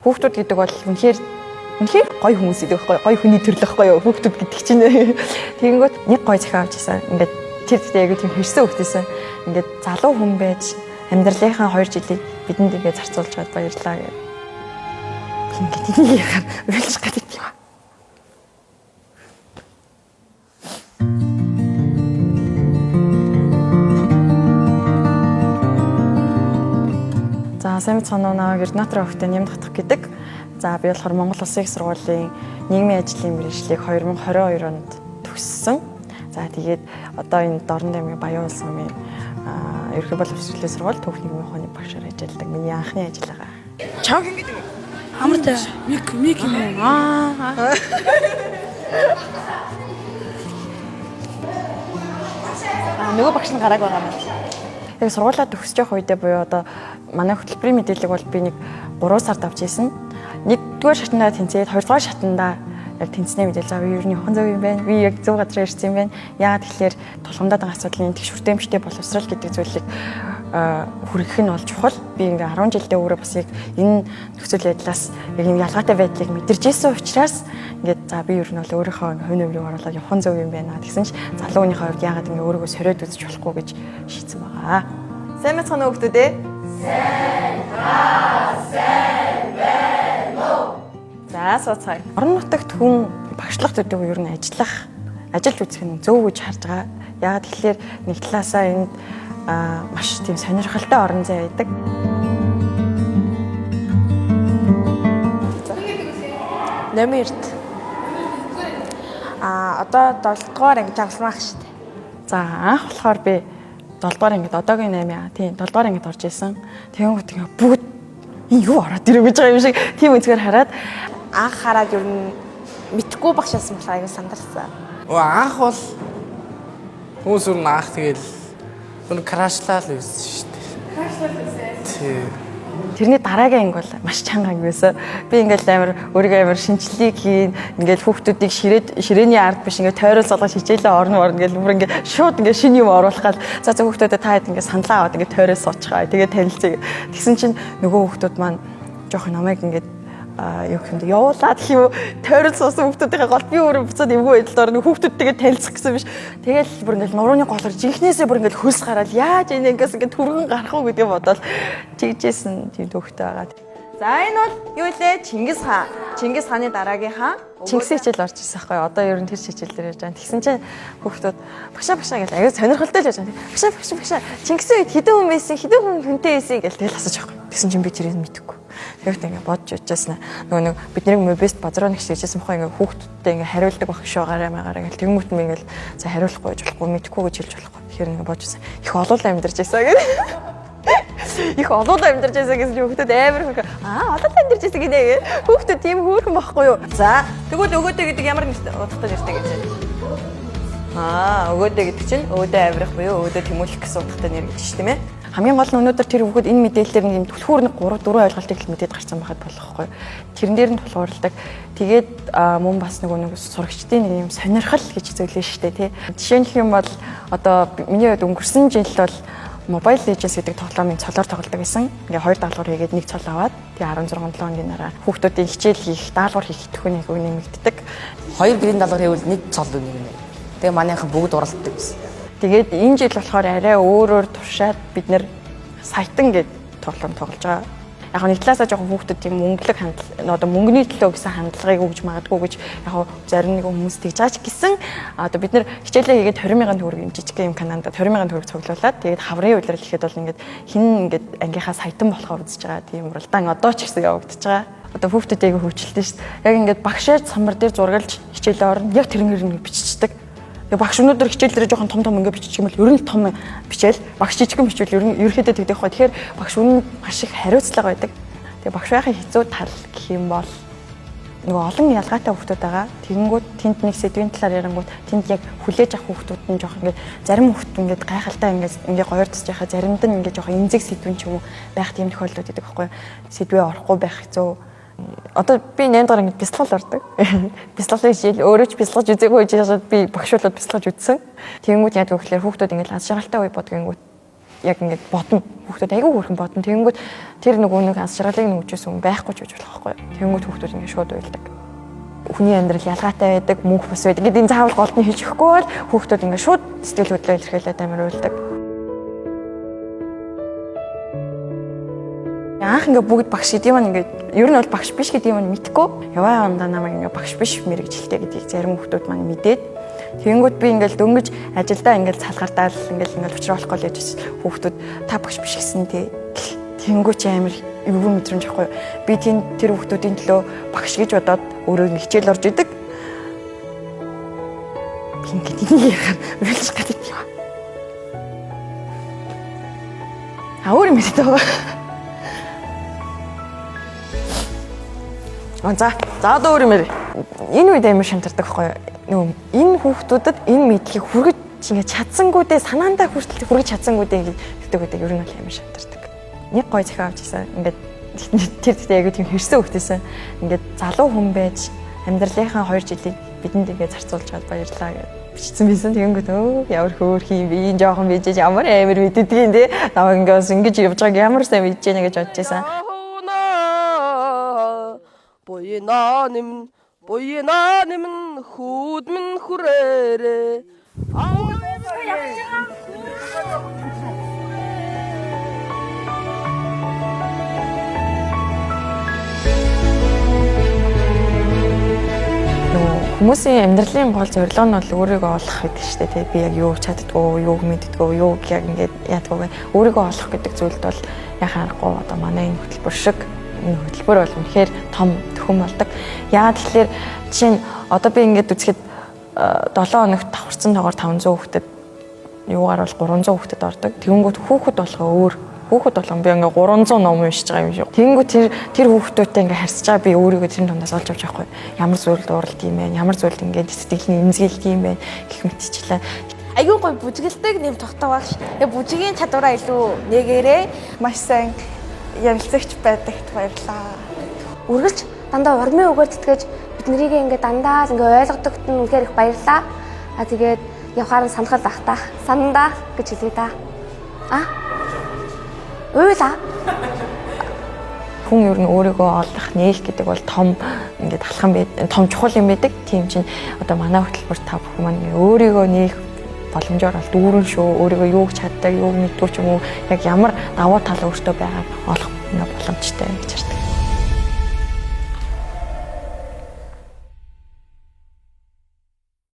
Хүүхдүүд гэдэг бол үнэхээр үнэхээр гоё хүмүүс гэдэг байхгүй, гоё хүний төрөл байхгүй юу? Хүүхдүүд гэдэг чинь. Тэгэнгүүт нэг гоё захиа авч ирсэн. Ингээд тэр тэгтээ айгүй тийм хэрсэн хөвгтэйсэн. Ингээд залуу хүн байж амьдралынхаа 2 жилийг бидэнд ингээд зарцуулж байгаад баярлаа гэх. Ингээд энийг яхаар уйлж гадаг юм. За, сайн мэцхан уу, намайг Эрдэнэтэр хөвгтэй Нямд хатах гэдэг. За, би болохоор Монгол Улсын их сургуулийн нийгмийн ажлын мэргэжлийг 2022 онд төгссөн. За, тэгээд одоо энэ Дорнод аймгийн Баян улс аймгийн ерөнхий боловсролын сургууль түүх нийгмийн ухааны багшаар ажилладаг. Миний анхны ажил байгаа. Чам хин гэдэг вэ? Амартай. Мик мик юм уу? Аа. Аа, нөгөө багш нь гарааг байгаа юм. Яг сургуулаа төгсөж явах үедээ буюу одоо манай хөтөлбөрийн мэдээллийг бол би нэг 3 сард авч ирсэн. Нэгдүгээр шатандаа тэнцээд, хоёрдугаар шатандаа яг тэнцнээ мэдээл, за, би ер нь явах зөв юм байна. Би яг зөв газар ирсэн юм байна. Яагаад тэгэхээр тулгамдаад байгаа асуудлын тэгш хүртээмжтэй боловсрал гэдэг зүйлийг хүргэх нь бол чухал. Би ингээ 10 жилдээ өөрөө бас яг энэ нөхцөл байдлаас яг юм ялгаатай байдлыг мэдэрч ирсэн учраас ингээд, за, би ер нь бол өөрийнхөө хувь нэмрийг оруулаад явах зөв юм байна. Тэгсэн ч залуу хүнийхээ хувьд яагаад ингээ өөрийгөө сориод үзэж болохгүй гэж шийдсэн байгаа. Сайн мэцхан уу, хүмүүс ээ? Сайн сайн байна уу? За, сууцгаая. Орон нутагт хүн багшлах төдийгүй ер нь ажиллах, ажиллаж үзэх нь зөв гэж харж байгаа. Яагаад тэгэхээр нэг талаасаа энд маш тийм сонирхолтой орон зай байдаг. Номер эрт. Аа, одоо 7 дугаар анги тогломаах шүү дээ. За, анх болохоор би 7 дугаар ангид, одоогийн 8 яа. Тийм, 7 дугаар ангид орж исэн. Тэгэнгүүт ингээ бүгд энэ юу ороод ирэв гэж байгаа юм шиг тийм өнцгөр хараад. Анх хараад ер нь мэдхгүй багшаасан болохоор аягүй сандарсан. Оо, анх бол хүмүүс өөр нь анх тэгэл өөр crush лаа л байсан шүү дээ. Crush лаа байсан. Тий. Тэрний дараагийн анги бол маш чанга анги байсан. Би ингээл амар өөрийгөө амар шинжлэлийг хийн, ингээл хүүхдүүдийг ширээд, ширээний ард биш, ингээд тойрол золгож хичээлээ орно орно гэл бүр ингээд шууд ингээд шинэ юм оруулах гал, за за, хүүхдүүдэд та хэд ингээд саналаа аваад ингээд тойрол суучихаа. Тэгээд танилцъя. Тэгсэн чинь нөгөө хүүхдүүд маань жоохон намайг ингээд юу гэх юм бэ, явуулаад гэх юм уу, тойрол суусан хүүхдүүдийнхээ гол би өөрөө буцаад эвгүй байдалд орно, хүүхдүүдтэйгээ танилцах гэсэн биш. Тэгэл бүр ингээл нурууны голоор жинхнээсээ бүр ингээл хөлс гараад, яаж энэ ингээс ингээд түргэн гарах уу гэдгийг бодоод чигжсэн тийм төвхтэй байгаа. За, энэ бол юу лээ? Чингис хаан. Чингис хааны дараагийн хаан. Чингисийн хичээл орж ирсэн байхгүй. Одоо ер нь тэр хичээл дээр ярьж байгаа. Тэгсэн чинь хүүхдүүд багшаа, багшаа гэж аяа сонирхолтой л ярьж байгаа. Багшаа, багшаа, багшаа, Чингисийн үед хэдэн хүн байсан, хэдэн хүн хүнтэй байсан гэж тэгэл асууж байгаа. Тэгсэн чинь би тэрийг мэдэхгүй. Тэгэхдээ ингээ бодож очижсэн. Нөгөө нэг бидний мобист базруу нэг шижсэн бохоо, ингээ хүүхдүүдтэй ингээ хариулдаг багш байгаарай магаарай гэл. Тэнгүүт нь ингээл за, хариулахгүй гэж болохгүй, мэдэхгүй гэж хэлж болохгүй. Тэгэхээр ингээ бодож байсан. Их олуулаа амьдарч байсан гэх. Их олуулаа амьдарч байсан гэсэн чинь хүүхдүүд амар хөөрхөн. Аа, олуулаа амьдарч байсан гинэ. Хүүхдүүд тийм хөөрхөн байхгүй юу? За, тэгвэл өгөөдөө гэдэг ямар нэртэй, утгатай нэртэй гэж байна? Аа, өгөөдөө гэдэг чинь өөдөө авирах буюу өөдөө тэмүүлэх гэсэн утгатай нэр гэж шүү, тийм ээ. Хамгийн гол нь өнөөдөр тэр хүүхэд энэ мэдээллээр нэг юм түлхүүр нэг 3 4 ойлголтыг л мэдээд гарсан байхад болохгүй. Тэрэн дээр нь тулгуурладаг. Тэгээд мөн бас нөгөө нэг сурагчдын нэг юм сонирхол гэж зүйлээ шүү дээ, тий. Жишээ нь гэх юм бол одоо миний хувьд өнгөрсөн жил бол Mobile Legends гэдэг тоглоомын цолоор тоглодог байсан. Ингээ хоёр даалгавар хийгээд нэг цол аваад, тэгээ 16 7 хоногийн дараа хүүхдүүдийн хичээл хийх, даалгавар хийх идэвхтэй нэг нэмэгддэг. Хоёр гэрийн даалгавар хийвэл нэг цол өгнө гинэ. Тэгээ манайхан бүгд уралддаг гэсэн. Тэгээд энэ жил болохоор арай өөрөөр туршаад бид нэр саятан гээд тоглоом тоглож байгаа. Яг нэг талаасаа жоохон хүүхдүүд тийм мөнгөлөг хандлага, одоо мөнгөний төлөө гэсэн хандлагыг өгж магадгүй гэж яг зарим нэг хүмүүс тэгж байгаа ч гэсэн одоо бид нэр хичээлээ хийгээд 20 мянган төгрөг юм жижиг юм Канадад 20 мянган төгрөг цуглуулад, тэгээд хаврын улирал ихэд бол ингээд хин ингээд ангийнхаа саятан болохоо үзэж байгаа тийм уралдаан одоо ч гэсэн явагдаж байгаа. Одоо хүүхдүүд айгүй хөвчлөлтэй шүү дээ. Яг ингээд багшаар самбар дээр зургалж хичээлээ орно. Яг тэрнгээр нэг биччихдэг. Яг багш өнөөдөр хичээл дээр жоохон том том ингээ бичих юм бол ер нь том бичээл, багш жижигхэн бичвэл ер нь ерөөхдөө тэгдэг байхгүй. Тэгэхээр багш үнэн маш их хариуцлага байдаг. Тэгээ багш байхын хэцүү тал гэх юм бол нөгөө олон ялгаатай хүүхдүүд байгаа. Тэгэнгүүт тэнд нэг сэдвийн талаар ярангуут тэнд яг хүлээж авах хүүхдүүд нь жоох ингээд зарим хүүхд ингээд гайхалтай ингээд ингээд гоёр тусч яхаа, заримд нь ингээд жоох эмзэг сэдвэн ч юм уу байх тийм тохиолдлууд байдаг байхгүй. Сэдвээ орохгүй байх хэцүү. Одоо би 8 дугаар ангид бясалгал ордог. Бясалгалын хичээл өөрөө ч бясалгаж үзээгүй байж би багш болоод бясалгаж үзсэн. Тэгэнгүүт яадаг вэ гэхээр хүүхдүүд ингээд аз жаргалтай үе бодгонгүүт яг ингээд бодно. Хүүхдүүд айгүй хөөрхөн бодно. Тэгэнгүүт тэр нөгөө нэг аз жаргалыг нь өгчээсэн хүн байхгүй ч гэж болох байхгүй юу. Тэгэнгүүт хүүхдүүд ингээд шууд уйлдаг. Хүний амьдрал ялгаатай байдаг, мөнх бус байдаг. Ингээд энэ заавал голд нь хэлж өгөхгүй бол хүүхдүүд ингээд шууд сэтгэл хөдлөө илэрхийлээд амар уйлдаг. Анх ингээд бүгд багш гэдэг юм ингээд ер нь бол багш биш гэдэг юм мэдэхгүй. Яваа явандаа намайг ингээд багш биш мэрэгжилтэй гэдгийг зарим хүүхдүүд маань мэдээд тэгэнгүүт би ингээд дөнгөж ажилдаа ингээд салгардаал ингээд учруулахгүй л яж хүүхдүүд та багш биш гэсэн тий. Тэгэнгүүт чи амар эвгүй мэдрэмж авахгүй. Би тэр хүүхдүүдийн төлөө багш гэж бодоод өөрөө ингээд хичээл орж идэг. Би ингээд энийг яхаар уйлж гадаг юм. А өөр юм яриад байгаа. За, за одоо өөр юм яриа. Энэ үед амар шантардаг байхгүй юу? Нөгөө энэ хүүхдүүдэд энэ мэдлэгийг хүргэж ингээд чадсангуудээ санаандаа хүртэл хүргэж чадсангуудээ ингээд гэдэг гэдэг ер нь бол амар шантардаг. Нэг гой захиа авч ирсэн. Ингээд тэр тэгтээ айгүй тийм хэрсэн хөвгтэйсэн. Ингээд залуу хүн байж амьдралынхаа 2 жилийг бидэнд ингээд зарцуулж чад баярлаа гэж бичсэн байсан. Тэгэнгүүт өө ямар хөөрхөн юм бэ? Энэ жоохон bijж ямар амар мэддэг юм те. Намайг ингээд бас ингэж явж байгааг ямар сайн мэдэж яана гэж бодож байсан. Буйна нэмн, буйна нэмн, хүүд минь хүрээрээ. Хүмүүсийн амьдралын гол зорилго нь бол өөрийгөө олох гэдэг шүү дээ. Би яг юу чаддгүй, юу мэддэггүй, юу яг ингээд яадгүй. Өөрийгөө олох гэдэг зүйлд бол яхаа аргагүй одоо манай энэ хөтөлбөр шиг энэ хөтөлбөр бол үнэхээр том төхөм болдог. Яагаад тэгэхээр жишээ нь одоо би ингээд үзэхэд 7 хоногт давхарцсан тоогоор 500 хүүхдэд юугаар бол 300 хүүхдэд ордог. Тэгэнгүүт хүүхэд болохоо өөр хүүхэд болгон би ингээ 300 ном уншиж байгаа юм шиг. Тэгэнгүүт тэр хүүхдүүдтэй ингээ харьцаж байгаа би өөрийгөө тэр дундаас олж авч явахгүй. Ямар зүйлд ууралд юм бэ? Ямар зүйлд ингээ сэтгэл нь эмзэгэлдэг юм бэ? Гэх мэтчлээ. Айгүй гой бүжгэлдэг нэм тогтоо багш. Тэгээ бүжгийн чадвараа илүү нэгээрээ маш сайн ярилцагч байдагт баярлалаа. Үргэлж дандаа урмын үгээр тэтгэж бид нарыг ингээ дандаа л ингээ ойлгодогт нь үнэхээр их баярлалаа. А тэгээд явхаар нь санахал ах та. Санандаа гэж хэлье та. А? Уйлаа. Хүн ер нь өөрийгөө олох, нээх гэдэг бол том ингээд алхам байд, том чухал юм байдаг. Тийм чинь одоо манай хөтөлбөр та бүхэн маань өөрийгөө нээх боломжоор бол дүүрэн шүү. Өөрийгөө юуг чаддаг, юуг мэддгүй ч юм уу, яг ямар давуу тал өөртөө байгааг олох боломжтой гэж хардаг.